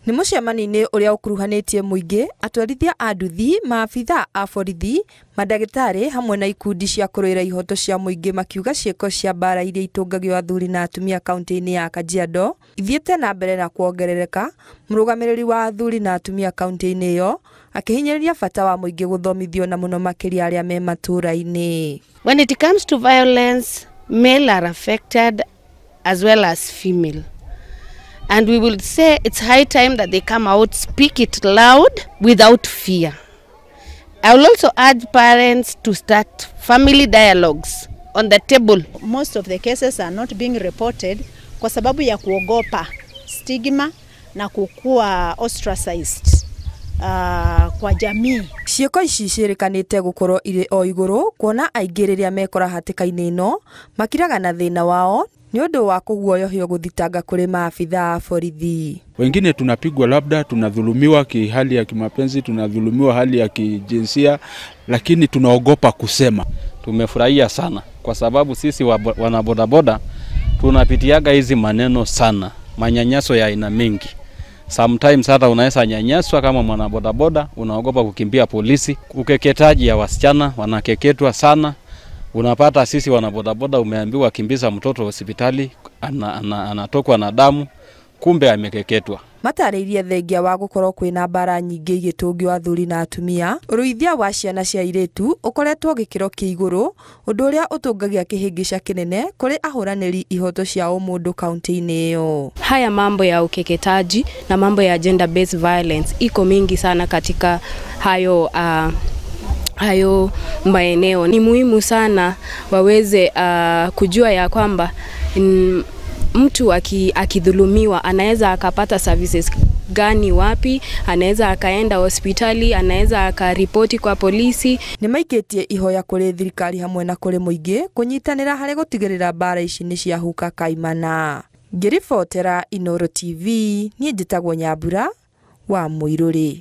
Nĩ mũcemanio-inĩ ũrĩa ũkuruhanĩtie mũingĩ, atwarithia a nduthi, maabitha a borithi, mandagĩtarĩ hamwe na ikundi cia kũrũĩra ihoto cia mũingĩ makiuga ciĩko cia mbara iria itũngagio athuri na atumia kaunti-inĩ ya Kajiado ithiĩte na mbere na kuongerereka. Mũrũgamĩrĩri wa athuri na atumia kaunti-inĩ ĩyo akĩhinyĩrĩria bata wa mũingĩ gũthomithio na mũno makĩria arĩa me matũũra-inĩ. When it comes to violence, male are affected as well as female. And we will say it's high time that they come out, speak it loud without fear. I will also urge parents to start family dialogues on the table. Most of the cases are not being reported kwa sababu ya kuogopa stigma na kukua ostracized kwa jamii. Ciĩko ici ciĩrĩkanĩte gũkorwo irĩ o igũrũ kuona aingĩ rĩrĩa mekora hatĩka-inĩ ĩno makiraga na thĩna wao nĩ ũndũ wa kũguoyohio gũthitanga kũrĩ maabitha a borithi. Wengine tunapigwa, labda tunadhulumiwa kihali ya kimapenzi, tunadhulumiwa hali ya kijinsia, lakini tunaogopa kusema. Tumefurahia sana kwa sababu sisi wanabodaboda tunapitiaga hizi maneno sana, manyanyaso ya aina mingi. Sometimes hata unaweza nyanyaswa kama mwanabodaboda, unaogopa kukimbia polisi. Ukeketaji ya wasichana wanakeketwa sana. Unapata sisi wanabodaboda umeambiwa kimbiza mtoto hospitali, anatokwa na damu, kumbe amekeketwa. Matarĩirie thengia wa gũkorwo kwĩna mbara nyingĩ igĩtũngio athuri na atumia, ũruithia wa ciana cia airĩtu ũkoretwo gĩkĩro kĩa igũrũ, ũndũ ũrĩa ũtũngagia kĩhĩngĩca kĩnene kũrĩ ahũranĩri ihoto cia ũmũndũ kaunti-inĩ ĩyo. Haya mambo ya ukeketaji na mambo ya gender based violence iko mingi sana katika hayo maeneo. Ni muhimu sana waweze kujua ya kwamba mtu akidhulumiwa anaweza akapata services gani wapi, anaweza akaenda hospitali, anaweza akaripoti kwa polisi. Nĩ maikĩtie ihoya kũrĩ thirikari hamwe na kũrĩ mũingĩ kũnyitanĩra harĩ gũtigĩrĩra mbara ici nĩ ciahuka kaimana. Ngĩribotera Inooro TV, niĩ njĩtagwo Nyambura wa Mũirũrĩ.